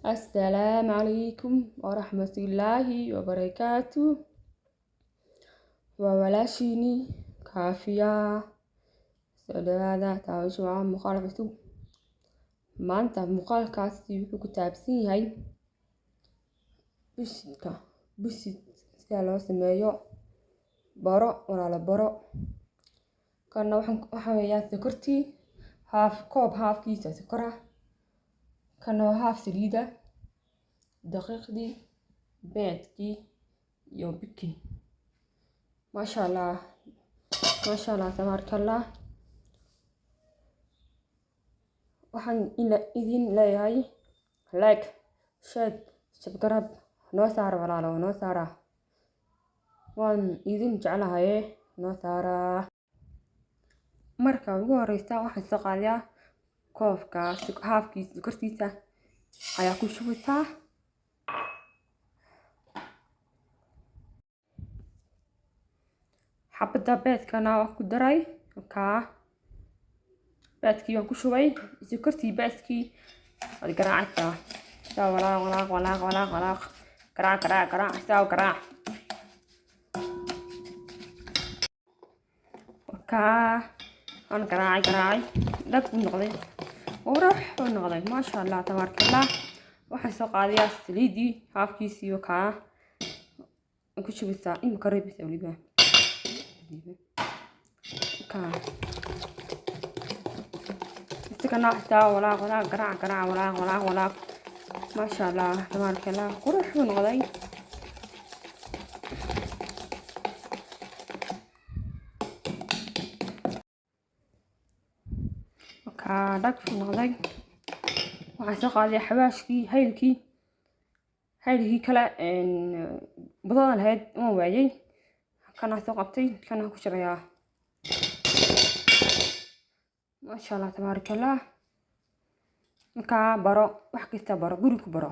Assalaamu calaykum waraxmatullaahi wabarakaatu. Waa walaashiinii Kaafiya. Soo dhawaada, taabasho waa muuqaal cusub. Maanta muuqaalkaasi wuxuu ku taabsan yahay buskudka. Buskud sida loo sameeyo, baro walaalo, baro. Kana waxaa weeyaan sokortii, half koob, halfkiisa sokor ah. Kana waa half saliida, daqiiqdii, beedkii iyo baking. Maasha Allah, maasha Allah, tabaaraka Allah. Waxaan idin leeyahay like, share, subscribe noo saara walaalo, noo saara. Waan idin jeclahaye, noo saara. Marka ugu horeysa waxaan soo qaadayaa koobka halfkiisa sokortiisa ayaa ku shubaysaa. Xabadda beedkana waan ku daray. Kaa beedkii waan ku shubay, sokortii, beedkii waad garaacaysaa. Saa walaaq walaaq walaaq walaaq walaaq, garaac garaac garaac, saa garaac. Kaa waan garaacay garaacay, dhag buu noqday, qurux buu noqday, maasha Allah, tabaaraka Allah. Waxaan soo qaadayaa saliidii halfkiisii, kaa ku shubaysaa imika, reebaysaa weliba kaa. Isagana xitaa walaaq walaaq, garaac garaac, walaaq walaaq walaaq, maasha Allah, tabaaraka Allah, qurux buu noqday. Kaa dhag buu noqday. Waxaan soo qaadayaa xawaashkii, haylkii, haylkii kale budadan lahayd waan waayay, kana soo qabtay, kana ku sharayaa. Maasha Allah, tabaaraka Allah. Markaa baro, wax kasta baro, guri ku baro,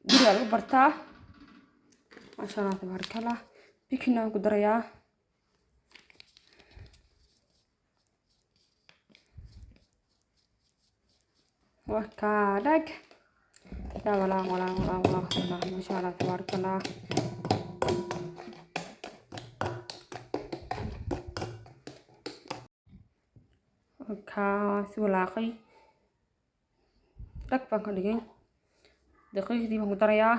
gurigaa lagu bartaa. Maasha Allah, tabaaraka Allah. Baking aan ku darayaa. Waa dhag, yaa walaaq walaaq walaaq walaaq walaaq, maasha Allah, tabaaraka Allah. Kaa si walaaqay, dhag baan ka dhigay. Daqiiqdii baan ku darayaa.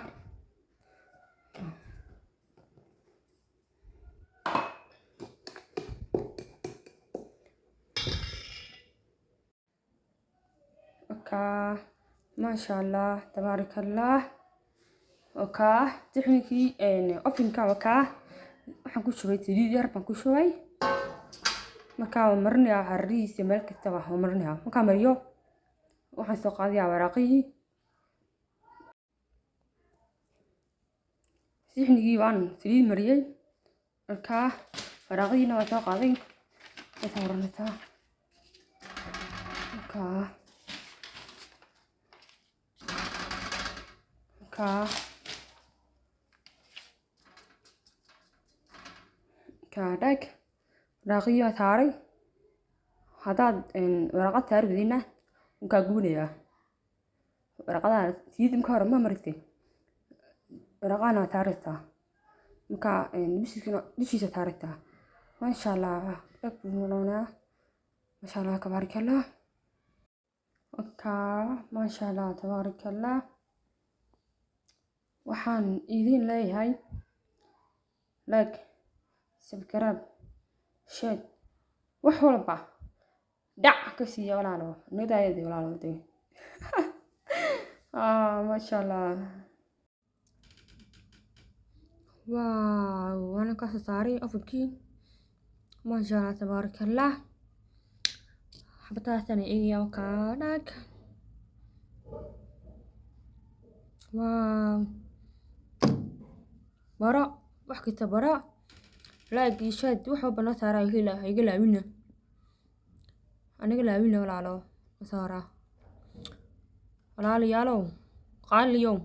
Kaa maasha Allah, tabaaraka Allah. Kaa tixninkii ovenka, kaa waxaan ku shubay saliid yar baan ku shubay. Markaa waan marinayaa hararihiisa, meel kasta waan marinayaa. Markaa mariyo, waxaan soo qaadayaa waraaqihii. Sixnigii waan saliid mariyey. Markaa waraaqihiina waan soo qaaday, way sawranaysaa. Markaa dhag, waraaqihii waan saaray. Haddaad waraaqad saari weydina, wuu kaa gubanayaa. Waraaqadaha saliid marka hore ma marisay, waraaqahana waa saaraysaa. Markaa dushiisana dushiisa saaraysaa. Maasha Allah, dhag buu noqonayaa. Maasha Allah, tabaaraka Allah. Markaa maasha Allah, tabaaraka Allah. Waxaan idin leeyahay like, subscribe, share, wax walba dhac ka siiya walaalo, nadaayadii walaalo dee. Maasha Allah. Wow, waana ka soo saaray ovenkii. Maasha Allah, tabaaraka Allah. Xabadaasana eegaya, kaa dhag. Wow, baro, wax kasta baro. Like iyo share, wax walba noo saara, iga laawina, aniga laawina walaalo, noo saara walaalayaalow qaaliyow.